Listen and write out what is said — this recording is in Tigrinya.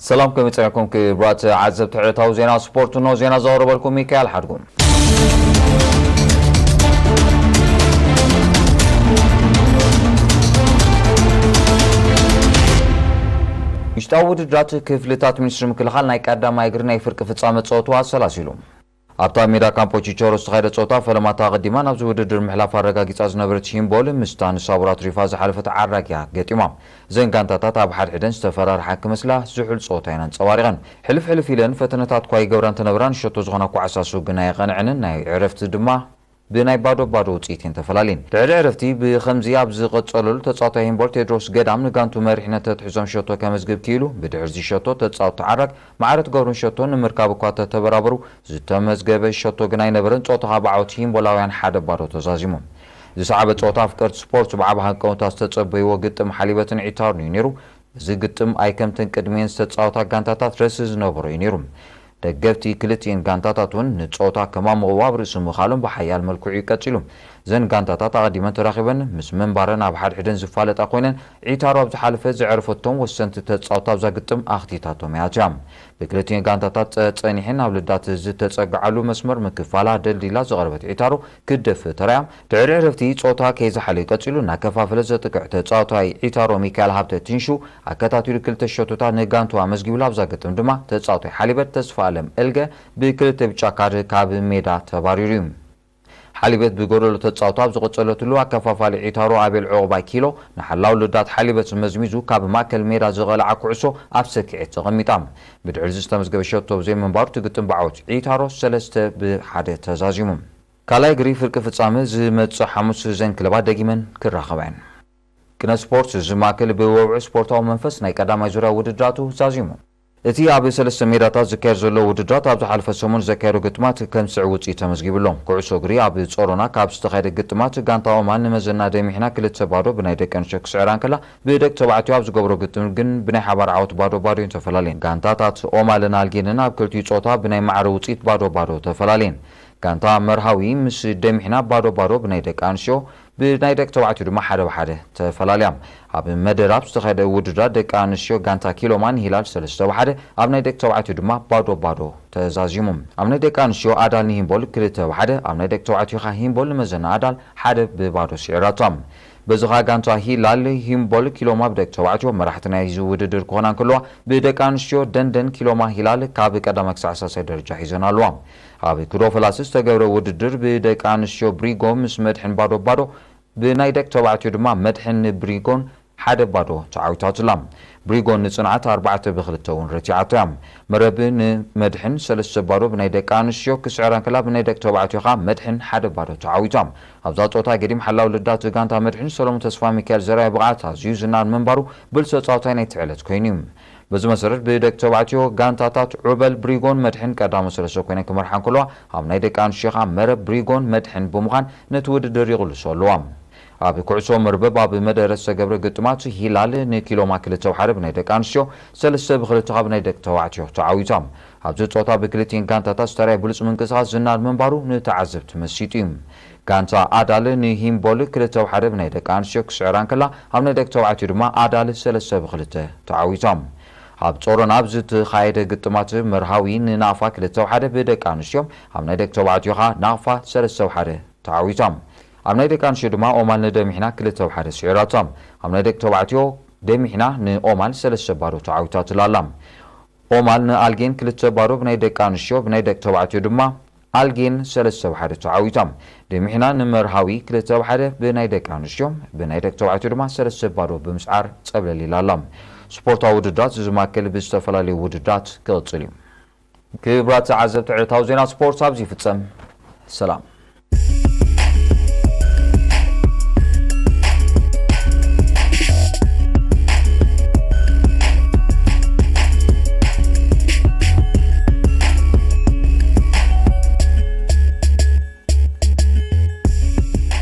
ሰላም፣ ከመይ ጸኒሕኩም ክቡራት ዓዘብቲ ዕለታዊ ዜና ስፖርት? ኖ ዜና ዘቕረበልኩም ሚካኤል ሓድጉ። ውሽጣዊ ውድድራት ክፍልታት ሚኒስትሪ ምክልኻል ናይ ቀዳማይ እግሪ ናይ ፍርቂ ፍጻመ ጸወትኡ ኣሰላሲሉ። ኣብታ ሜዳ ካምፖ ቺቸሮ ዝተኻየደ ጸወታ፣ ፈለማታ ኣቐዲማ ናብዚ ውድድር ምሕላፍ ኣረጋጊጻ ዝነበረት ሂምቦል፣ ምስታ ንሳቡራ ኣትሪፋ ዝሓለፈት ዓራጊያ ገጢማ። እዘን ጋንታታት ኣብ ሓድሕደን ዝተፈራርሓ ክመስላ ዝሑል ጸወታ እየን ኣንጸባሪቐን። ሕልፍ ሕልፍ ኢለን ፈተነታት እኳ ይገብራ እንተነበራ፣ ንሸቶ ዝኾና ኳዕሳሱ ግን ኣየቐንዐንን። ናይ ዕረፍቲ ድማ ብናይ ባዶ ባዶ ውጽኢት እየን ተፈላልየን። ድሕሪ ዕረፍቲ ብኸምዚ ኣብ ዝቐጸለሉ፣ ተጻዋታይ ሂምቦል ቴድሮስ ገዳም ንጋንቱ መሪሕነት ተትሕዞም ሸቶ ከመዝግብ ክኢሉ። ብድሕሪ እዚ ሸቶ ተጻወትቲ ዓራግ ማዕረ ትገብሩን ሸቶ ንምርካብ እኳ ተተበራበሩ፣ ዝተመዝገበ ሸቶ ግን ኣይነበረን። ጸወታ ብዓወት ሂምቦላውያን ሓደ ባዶ ተዛዚሙ። ዝሰዓበ ጸወታ ኣፍቀርቲ ስፖርት ብዓቢ ሃንቀውታ ዝተጸበይዎ ግጥም ሓሊበትን ዒታሩን እዩ ነይሩ። እዚ ግጥም ኣይከምተን ቅድሚኤን ዝተጻወታ ጋንታታት ረሲ ዝነበሮ እዩ ነይሩ። ደገፍቲ ክልቲኤን ጋንታታት እውን ንጸወታ ከማምቕዎ ኣብ ርእሲ ምኻሎም ብሓያል መልክዑ እዩ ቀጺሉ። እዘን ጋንታታት ኣቐዲመን ተራኺበን ምስ ምንባረን ኣብ ሓድሕደን ዝፋለጣ ኮይነን፣ ዒታሮ ኣብ ዝሓለፈ ዘዕረፈቶም ወሰንቲ ተጻወታ ኣብዛ ግጥም ኣኽቲታቶም እያ ኣትያ። ብክልቲኤን ጋንታታት ጸ-፣ ጸኒሐን ኣብ ልዳት ዝተጸግዓሉ መስመር ምክፋላ ደልዲላ ዝቐረበት ዒታሮ ክደፍ ተራያ። ድሕሪ ዕረፍቲ ጸወታ ከይዝሓለ እዩ ቀጺሉ። እናከፋፈለ ዘጥቅዕ ተጻዋታይ ዒታሮ ሚካኤል ሃብተ ትንሹ ኣከታቲሉ ክልተ ሸቶታት ንጋንቱ ኣመዝጊቡሉ። ኣብዛ ግጥም ድማ ተጻዋታይ ሓሊበት ተስፋ ኣለም እልገ ብክልተ ብጫ ካርድ ካብ ሜዳ ተባሪሩ እዩ። ሓሊበት ብጎደሎ ተጻውታ ኣብ ዝቐጸለትሉ፣ ኣከፋፋሊ ዒታሮ ኣቤል ዑቕባይ ኪሎ ንሓላው ልዳት ሓሊበት መዝሚዙ ካብ ማእከል ሜዳ ዝቐልዓ ኩዕሶ ኣብ ሰኪዔት ተቐሚጣ። ብድሕሪ እዚ ዝተመዝገበ ሸቶ ብዘይምንባሩ፣ እቲ ግጥም ብዓወት ዒታሮ ሰለስተ ብሓደ ተዛዚሙ። ካልኣይ እግሪ ፍርቂ ፍጻመ ዝመጽእ ሓሙስ እዘን ክለባት ደጊመን ክራኸባ እየን። ቅነ ስፖርት ዝማእከል ብወግዒ ስፖርታዊ መንፈስ ናይ ቀዳማይ ዙርያ ውድድራቱ ዛዚሙ። እቲ ኣብ ሰለስተ ሜዳታት ዝካየድ ዘሎ ውድድራት፣ ኣብ ዝሓለፈ ሰሙን ዘካየዶ ግጥማት ከም ስዕ ውጽኢት ተመዝጊቡ ኣሎ። ኩዕሶ እግሪ ኣብ ጾሮና ካብ ዝተኻየደ ግጥማት፣ ጋንታ ኦማን ንመዘና ደሚሕና ክልተ ባዶ ብናይ ደቂ ኣንስትዮ ክስዕራ እንከላ፣ ብደቂ ተባዕትዮ ኣብ ዝገብሮ ግጥም ግን ብናይ ሓባር ዓወት ባዶ ባዶ እየን ተፈላለየን። ጋንታታት ኦማልን ኣልጌንን ኣብ ክልቲኡ ጾታ ብናይ ማዕረ ውጽኢት ባዶ ባዶ ተፈላለየን። ጋንታ መርሃዊ ምስ ደሚሕና ባዶ ባዶ ብናይ ደቂ ኣንስትዮ፣ ብናይ ደቂ ተባዕትዮ ድማ ሓደ ብሓደ ተፈላለያ። ኣብ መደብ ዝተኻየደ ውድድራት ደቂ ኣንስትዮ፣ ጋንታ ኪሎማ ንሂላል ሰለስተ ብሓደ፣ ኣብ ናይ ደቂ ተባዕትዮ ድማ ባዶ ባዶ ተዛዚሙ። ኣብ ናይ ደቂ ኣንስትዮ ኣዳል ንሂምቦል ክልተ ብሓደ፣ ኣብ ናይ ደቂ ተባዕትዮ ኸኣ ሂምቦል ንመዘና ኣዳል ሓደ ብባዶ ስዒራቶም። በዚ ኸኣ ጋንታ ሂላል ሂምቦል ኪሎማ ብደቂ ተባዕትዮ መራሕቲ ናይዚ ውድድር ክኾና እንከለዋ፣ ብደቂ ኣንስትዮ ደንደን ኪሎማ ሂላል ካብ ቀዳማይ ክሳዕ ሳልሳይ ደረጃ ሒዘን ኣለዋ። ኣብ ክዶ ፈላሲ ዝተገብረ ውድድር ብደቂ ኣንስትዮ ብሪጎ ምስ መድሕን ባዶ ባዶ፣ ብናይ ደቂ ተባዕትዮ ድማ መድሕን ንብሪጎን ሓደ ባዶ ተዓዊታትላ። ብሪጎን ንጽንዓት ኣርባዕተ ብኽልተ እውን ረቲዓቶ እያ። መረብ ንመድሕን ሰለስተ ባዶ ብናይ ደቂ ኣንስትዮ ክስዕራ እንከላ፣ ብናይ ደቂ ተባዕትዮ ኸኣ መድሕን ሓደ ባዶ ተዓዊታ። ኣብዛ ጸወታ ገዲም ሓላው ልዳት ጋንታ መድሕን ሰሎሞን ተስፋ ሚካኤል ዘርኣዮ ብቕዓት ኣዝዩ ዝናር ምንባሩ ብሉጽ ተጻዋታይ ናይቲ ዕለት ኮይኑ እዩ። በዚ መሰረት ብደቂ ተባዕትዮ ጋንታታት ዑበል ብሪጎን መድሕን ቀዳሞ ሰለስተ ኮይነን ክመርሓ እንከለዋ፣ ኣብ ናይ ደቂ ኣንስትዮ ኸኣ መረብ ብሪጎን መድሕን ብምዃን ነቲ ውድድር ይቕልሶ ኣለዋ። ኣብ ኩዕሶ መርበብ ኣብ መደረ ዝተገብረ ግጥማት ሂላል ንኪሎማ ክልተ ብሓደ ብናይ ደቂ ኣንስትዮ፣ ሰለስተ ብኽልተ ኻብ ናይ ደቂ ተባዕትዮ ተዓዊቶም። ኣብዚ ጸወታ ብክልቲኤን ጋንታታት ዝተራየ ብሉጽ ምንቅስቓስ ዝናር ምንባሩ ንተዓዘብቲ መሲጡ እዩ። ጋንታ ኣዳል ንሂምቦል ክልተ ብሓደ ብናይ ደቂ ኣንስትዮ ክስዕራ እንከላ፣ ኣብ ናይ ደቂ ተባዕትዮ ድማ ኣዳል ሰለስተ ብኽልተ ተዓዊቶም። ኣብ ጾሮና ኣብ ዝተኻየደ ግጥማት መርሃዊ ንናፋ ክልተ ብሓደ ብደቂ ኣንስትዮ፣ ኣብ ናይ ደቂ ተባዕትዮ ኸኣ ናፋ ሰለስተ ብሓደ ተዓዊቶም። ኣብ ናይ ደቂ ኣንስትዮ ድማ ኦማል ንደሚሕና ክልተ ብሓደ ስዒራቶም። ኣብ ናይ ደቂ ተባዕትዮ ደሚሕና ንኦማል ሰለስተ ባዶ ተዓዊታትላ ኣላ። ኦማል ንኣልጌን ክልተ ባዶ ብናይ ደቂ ኣንስትዮ፣ ብናይ ደቂ ተባዕትዮ ድማ ኣልጌን ሰለስተ ብሓደ ተዓዊቶም። ደሚሕና ንመርሃዊ ክልተ ብሓደ ብናይ ደቂ ኣንስትዮ፣ ብናይ ደቂ ተባዕትዮ ድማ ሰለስተ ባዶ ብምስዓር ጸብለል ኢላ ኣላ። ስፖርታዊ ውድድራት ዝማእከል ብዝተፈላለዩ ውድድራት ክቕጽል እዩ። ክቡራት ተዓዘብቲ ዕለታዊ ዜና ስፖርት ኣብዚ ይፍጸም። ሰላም።